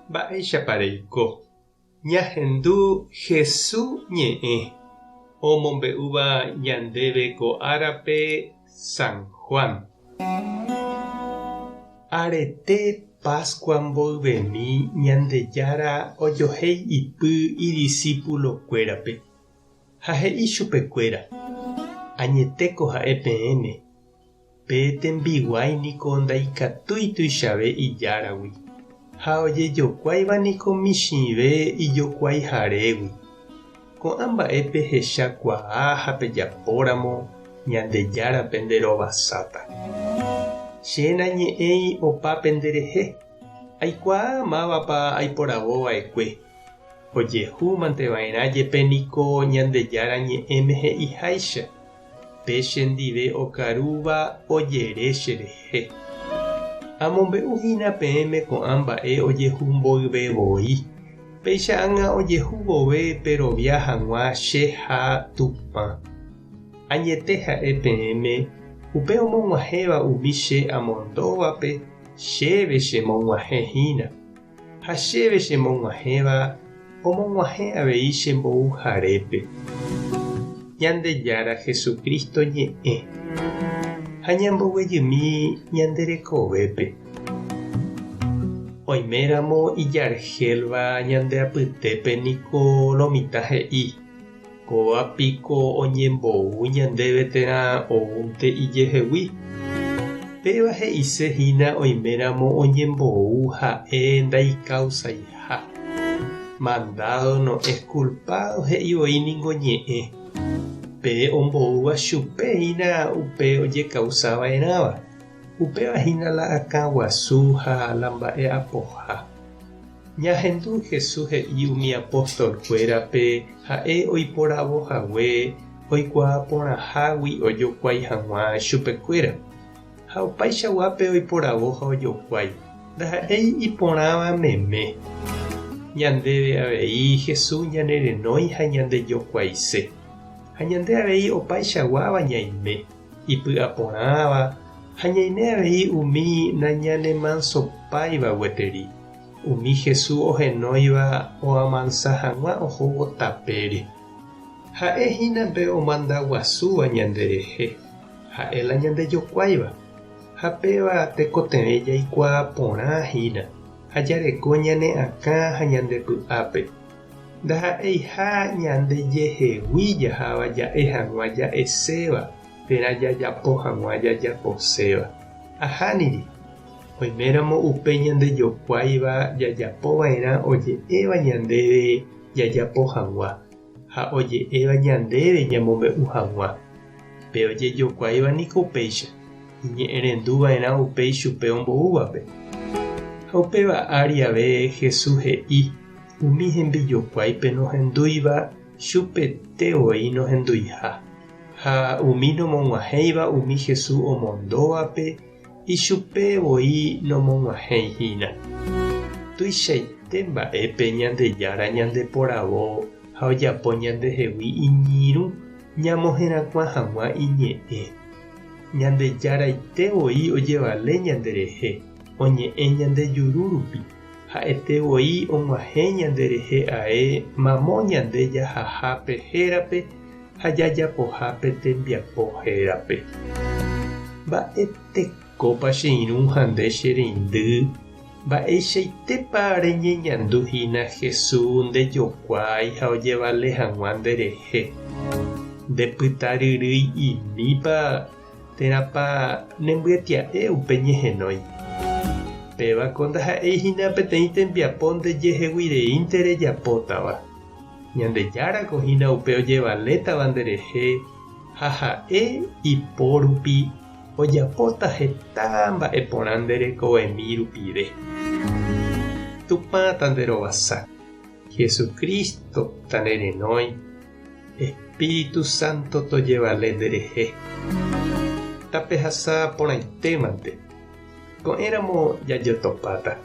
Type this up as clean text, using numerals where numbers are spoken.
Mba'éichapa reiko? Ñahendu Hesu ñe'ẽ omombe'úva ñandéve ko árape San Juan. Arete Pascua mboyvemi Ñandejára ojohéi ipy idisípulokuérape ha he'i chupekuéra, Añetéko ha'e peẽme, Pe tembiguái niko ndaikatúi tuichave ijáragui, ha ojejokuáiva niko michĩve ijokuaiharégui. Ko'ã mba'e pehecha kuaa ha pejapóramo, Ñandejára pende rovasáta. Che nañe'ẽi opa pende rehe, aikuaa mávapa aiporavo va'ekue. Ojehu mante va'erã jepe niko Ñandejára ñe'ẽme he'iháicha. Pe che ndive okarúva ojere che rehe. Amombe'u hína peẽme ko'ã mba'e ojehu mboyve voi, péicha ág̃a ojehu vove perovia hag̃ua che ha Tupã. Añete ha'e peẽme, upe omog̃uahẽva umi che amondóvape, chéve chemog̃uahẽ hína. Ha chéve chemog̃uahẽva omog̃uahẽ avei che mbouharépe. Ñandejára Jesucristo ñe'ẽ ha ñamboguejymi ñande rekovépe. Oiméramo ijarhélva ñande apytépe niko lo mitã he'i, Kóva piko oñembou ñandéve térã oúnte ijehegui? Péva he'ise hína oiméramo oñembou ha'e ndaikausaiha. Mandado no es culpado he'i voi ningo ñe'ẽ. Pe omboúva chupe hína upe ojekausa va'erãva. Upéva hína la akã guasu ha la mba'e apoha. Ñahendu Jesús he'i umi apóstol-kuérape ha'e oiporavo hague oikuaa porãhágui ojokuái hag̃ua chupekuéra. Ha opaichaguápe oiporavo ha ojokuái, ndaha'éi iporãva meme. Ñandéve avei Jesús ñanerenói ha ñandejokuaise. Ha ñande avei opaichaguáva ñaime, ipy'aporãva ha ñaime avei umi nañanemansopáiva gueteri. Umi Jesús ohenóiva oamansa hag̃ua ohóvo tapére. Ha'e hína pe omanda guasúva ñanderehe, ha'e la ñandejokuáiva. Ha péva tekotevẽ jaikuaa porã hína ha jareko ñane akã ha ñande py'ápe. Ndaha'eiha ñandejehegui jaháva ja'e hag̃ua ja'eséva térã jajapo hag̃ua jajaposéva. Ahániri. Oiméramo upe ñandejokuáiva jajapova'erã oje'éva ñandéve jajapo hag̃ua ha oje'éva ñandéve ñamombe'u hag̃ua. Pe ojejokuáiva niko upéicha, iñe'ẽrenduva'erã upe ichupe omboúvape. Ha upéva ári ave Jesús he'i umi hembijokuáipe nohendúiva chupete voi nohenduiha, ha umi nomog̃uahẽiva umi Jesús omondóvape Ichupe voi nomog̃uahẽi hína. Tuichaite mba'épe Ñandejára ñandeporavo ha ojapo ñandehegui iñirũ ñamoherakuã hag̃ua iñe'ẽ. Ñandejaraite voi ojevale ñanderehe, oñe'ẽ ñande juru rupi, ha'ete voi og̃uahẽ ñanderehe ae mamo ñande jahahápe hérape ha jajapohápe tembiapo hérape. Mba'etekópa che irũ ha nde che reindy, mba'eichaitépa reñeñandu hína Jesús ndejokuái ha ojevale hag̃ua nderehe? Ndepytaryryi'imípa térãpa nembyetia'e upe ñehenói? Pévako ndaha'éi hína peteĩ tembiapo ndejeheguireínte rejapótava. Ñandejárako hína upe ojevalétava nderehe ha ha'e ipo rupi ojapóta heta mba'e porã nde rekovemi rupive. Tupã tanderovasa, Jesucristo tanerenói, Espíritu Santo tojevale nderehe. Tapehasa porãitémante, ko'ẽramo jajotopáta.